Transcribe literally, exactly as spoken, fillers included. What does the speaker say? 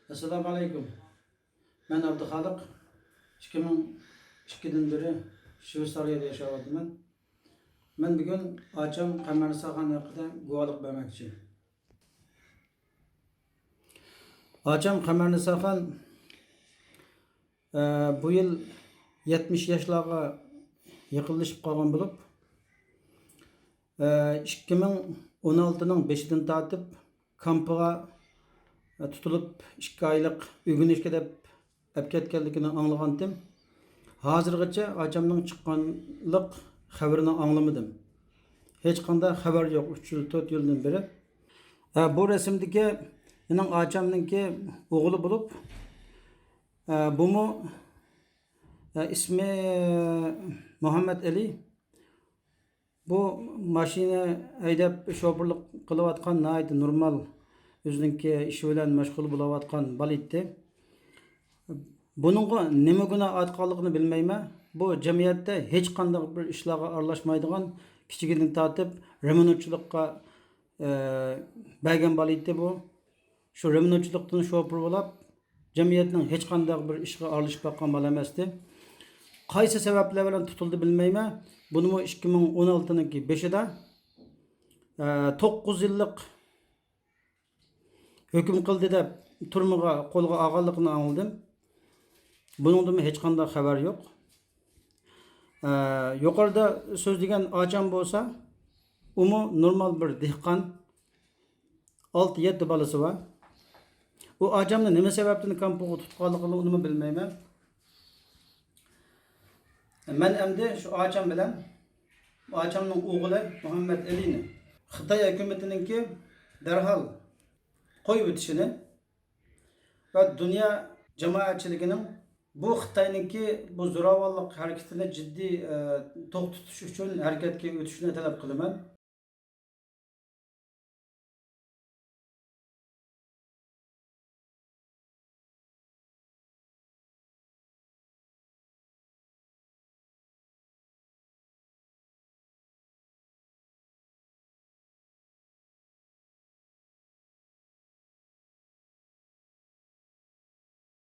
ئەسسالامۇ ئەلەيكۇم. مەن ئابدۇخالىق. ئىككى مىڭ ئىككىدىن بېرى شۋېتسارىيەدە ياشاۋاتىمەن. مەن بۈگۈن ئاچام قەمەرنىساخان ھەققىدە گۇۋاھلىق بەرمەكچى. ئاچام قەمەرنىساخان، ئە، بۇ يىل يەتمىش ياشلارغا يېقىنلىشىپ قالغان بولۇپ، ئىككى مىڭ ئون ئالتىنىڭ بېشىدىن تارتىپ كامپىغا تۇتۇلۇپ، ئىككى ئايلىق ئۆگىنىشكە دەپ ئەپ كەتكەنلىكىنى ئاڭلىغانتىم. ھازىرغىچە ئاچامنىڭ چىققانلىق خەۋىرىنى ئاڭلىمىدىم. ھېچقانداق خەۋەر يوق، ئۈچ يىل، تۆت يىلدىن بېرى. ئە، بۇ رەسىمدىكى مېنىڭ ئاچامنىڭكى ئوغلى بولۇپ، ئە، بۇمۇ، ئە، ئىسمى مۇھەممەد ئەلى. بۇ ماشىنا ھەيدەپ شوپۇرلۇق قىلىۋاتقان ناھايىتى نورمال، ئۆزىنىڭكى ئىشى بىلەن مەشغۇل بولۇۋاتقان بالا ئىدى. بۇنىڭغا نېمە گۇناھ ئارتقانلىقىنى بىلمەيمەن. بۇ جەمئىيەتتە ھېچقانداق بىر ئىشلارغا ئارىلاشمايدىغان، كىچىكىدىن تارتىپ رېمونتچىلىققا، ئە، بەرگەن بالا ئىدى بۇ. شۇ رېمونتچىلىقتىن شوپۇر بولاپ، جەمئىيەتنىڭ ھېچقانداق بىر ئىشىغا ئارىلىشىپ باققان بالا ئەمەستى. قايسى سەۋەبلەر بىلەن تۇتۇلدى بىلمەيمەن. بۇنىمۇ ئىككى مىڭ ئون ئالتىنىڭكى بېشىدا، ئە، توققۇز يىللىق ھۆكۈم قىلدى دەپ تۈرمىگە قولغا ئالغانلىقىنى ئاڭلىدىم. بۇنىڭدىنمۇ ھېچقانداق خەۋەر يوق. ئە، يۇقىرىدا سۆزلىگەن ئاچام بولسا، ئۇمۇ نورمال بىر دېھقان، ئالتە، يەتتە بالىسى بار. ئۇ ئاچامنى نېمە سەۋەبتىن كامپىغا تۇتقانلىقىنى ئۇنىمۇ بىلمەيمەن. مەن ئەمدى شۇ ئاچام بىلەن ئاچامنىڭ ئوغلى مۇھەممەد ئەلىنى خىتاي ھۆكۈمىتىنىڭكى دەرھال قويۇۋېتىشىنى ۋە دۇنيا جامائەتچىلىكىنىڭ بۇ خىتاينىڭكى بۇ زوراۋانلىق ھەرىكىتىنى جىددىي، ئە، توختىتىش ئۈچۈن ھەرىكەتكە ئۆتۈشىنى تەلەپ قىلىمەن.